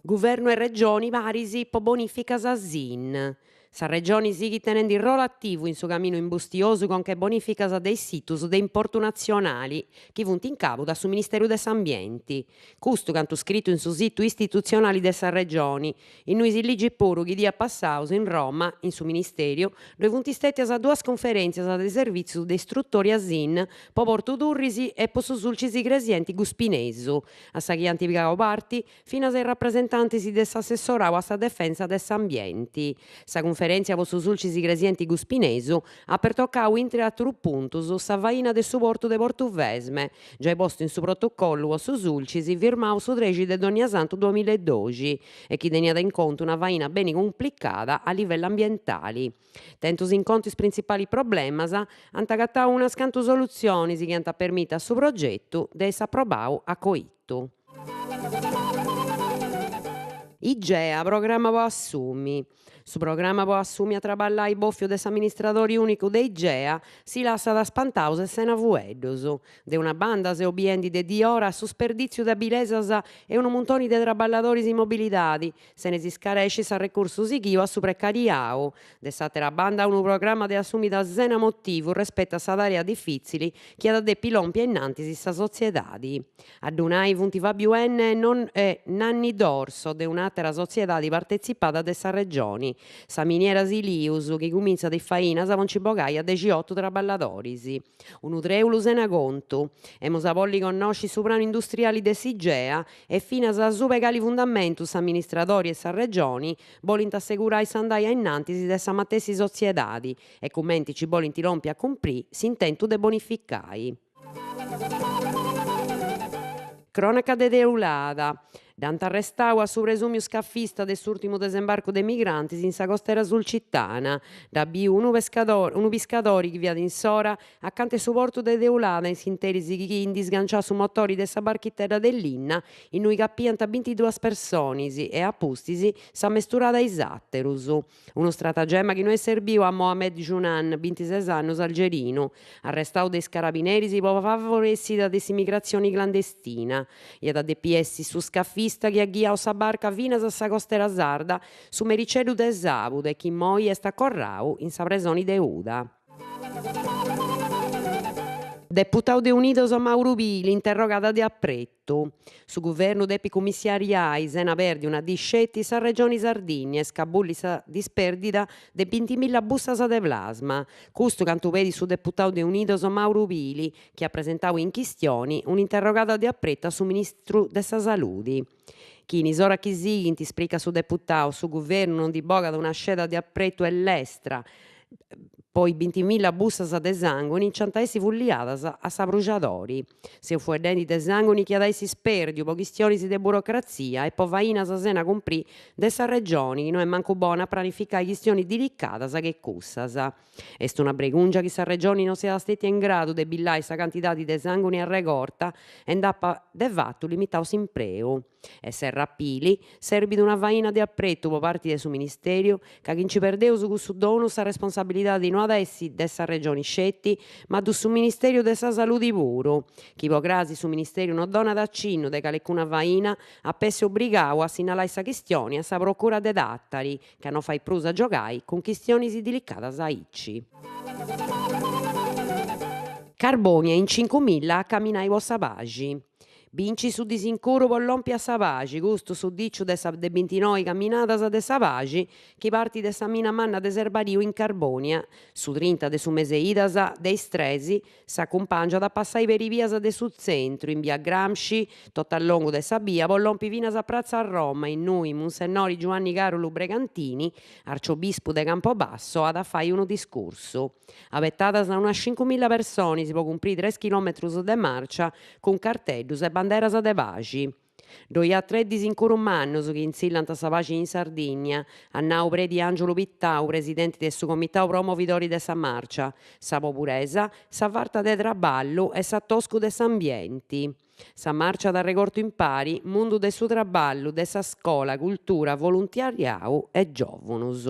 Guvernu e Regioni paris po bonìficas SIN. Sa Regioni sighit tenendi rolu ativu in su caminu imbustiosu conca a is bonìficas de is situs de importu natzionali chi funt in cabu a su Ministeru de s'Ambienti. Custu cantu scritu in su situ istitutzionali de sa Regioni, innui si ligit puru chi dies passaus in Roma, in su Ministèriu, ddoi funt stètias duas cunferèntzias de servìtzius de istrutòria SIN po Portu Turris e po su Sulcis Igresienti Guspinesu, a sa chi ant pigau parti finas is rapresentantis de s'assessorau a sa defensa de s'ambienti. Sa cunferèntzia po su Sulcis Igresienti Guspinesu at pertocau intre àterus puntus sa faina de su portu de Portuvesme, giai postu in su protocollu po su Sulcis firmau su trexi de donniasantu duamilla e doxi e chi teniat in contu una faina beni cumplicada a livellu ambientali. Tentus in contu is printzipalis problemas, ant agatau unas cantu solutzionis chi ant a permiti a su progetu de essi aprobau a coitu. Igea, programma po assumi. Su programma po assumi a traballai bòfiu de s'amministradori ùnicu de Igea si lassat spantaus e sena fueddus. De una banda seus biendi de diora su sperdìtziu de abilesas e unu muntoni de traballadoris in mobilidadi, sene si scaresci s'arrecursu sighiu a su precariau. De s'àtera banda unu programma de assumida sena motivu respetu a sa tarea difìtzili chi at a depi lompi a innantis sa sotziedadi. A ddu nai funt Fabiu Enne e Nanni Dorso de un'àtera sotziedadi partetzipada de sa Regioni, sa Miniera Silius, chi cumintzat is fainas po nci bogai a dexiotu traballadoris. Unu trèulu sena contu. Emus a bolli connosci su pranu industriali de s'Igea e finas asuba 'e cali fundamentus s'amministradori e sa Regioni bolint assegurai s'andai a innantis de sa matessi sotziedadi e cumenti ci bolint lompi a cumprì s'intentu de bonificai. Crònaca de Teulada. Dd'ant arrestau a su presùmiu scafista de s'ùrtimu desembarcu de migrantis in sa costera sulcitana. Dd'at biu unu unu piscadori chi fiat in s'ora acanta 'e su portu de Teulada in s'interis chi ndi sganciàt su motori de sa barchitedda de linna innui capiant bintiduas personis e a pustis s'amesturàt a is àterus. Unu stratagema chi no est serbiu a Mohamed Junan, bintises annus, algerinu, arrestau de is carabineris po favoressida de s'immigratzioni clandestina. Iat a depi essi su scafista chi at ghiau sa barca finas a sa costera sarda su mericeddu de sàbudu e chi immoi est acorrau in sa presoni de Uda. Deputau de Unidos Mauru Pili interrogada de apretu. Su guvernu depit cumissiariai, sena perdi una dì sceti, sa Regioni Sardìnnia e scabulli sa dispèrdida de bintimilla bussas de plasma. Custu cantu pedit su deputau de Unidos Mauru Pili, chi at presentau in chistioni un'interrogada de apretu a su ministru de sa Saludi. Chi in is oras chi sighint, spricat su deputau, su guvernu non ndi bogat una sceda de apretu e lestra po is bintimilla bussas de sànguni nc'ant a essi fulliadas a s'abruxadori. Seus fueddendi de sànguni chi at a essi spèrdiu po chistionis de burocratzia e po fainas sena cumprì de sa Regioni chi no est mancu bona a pranificai chistionis dilicadas che cussas. Est una bregùngia chi sa Regioni non siat stètia in gradu de billai sa cantidadi de sànguni arregorta e nd'apat de fatu limitau s'impreu. E serrat Pili, serbit una faina de apretu po parti de su Ministèriu, ca chi nci perdeus cussu donu sa responsabilidadi no at a essi de sa Regioni sceti, ma de su Ministèriu de sa Saludi puru. Chi po crasi su Ministèriu no donat acinnu de calecuna faina, ap'essi obrigau a sinnalai sa chistioni a sa Procura de Tàtari, ca no fait prus a giogai cun chistionis dilicadas aici. Carbònia in cincumilla a caminai po sa paxi. Binci su disincuru po lompi a sa paxi, custu su dìciu de sa de bintinoi caminadas de sa paxi chi partit de sa mina manna de Serbariu in Carbònia, su trinta de su mese Idas de is tres S'acumpàngiat a passai peri bias de su tzentru, in bia Gramsci, totu a longu de sa bia, po lompi finas a pratza Roma, innui Munsennori Giuanni Càrulu Bregantini, arciobispu de Campobasso, at a fai unu discursu. Abetadas unas cincumilla personis po cumprì tres chilòmetrus de màrcia cun carteddus e banderas de paxi. Ddoi at tres disincurus mannus chi intzillant sa paxi in Sardìnnia, at nau predi Àngiulu Pittau, presidenti de su Comitau Promovidori de sa Màrcia, sa poburesa, sa farta de traballu e s'atoscu de s'ambienti. Sa màrcia at arregortu impari mundu de su traballu, de sa scola, cultura, voluntariau e giòvunus.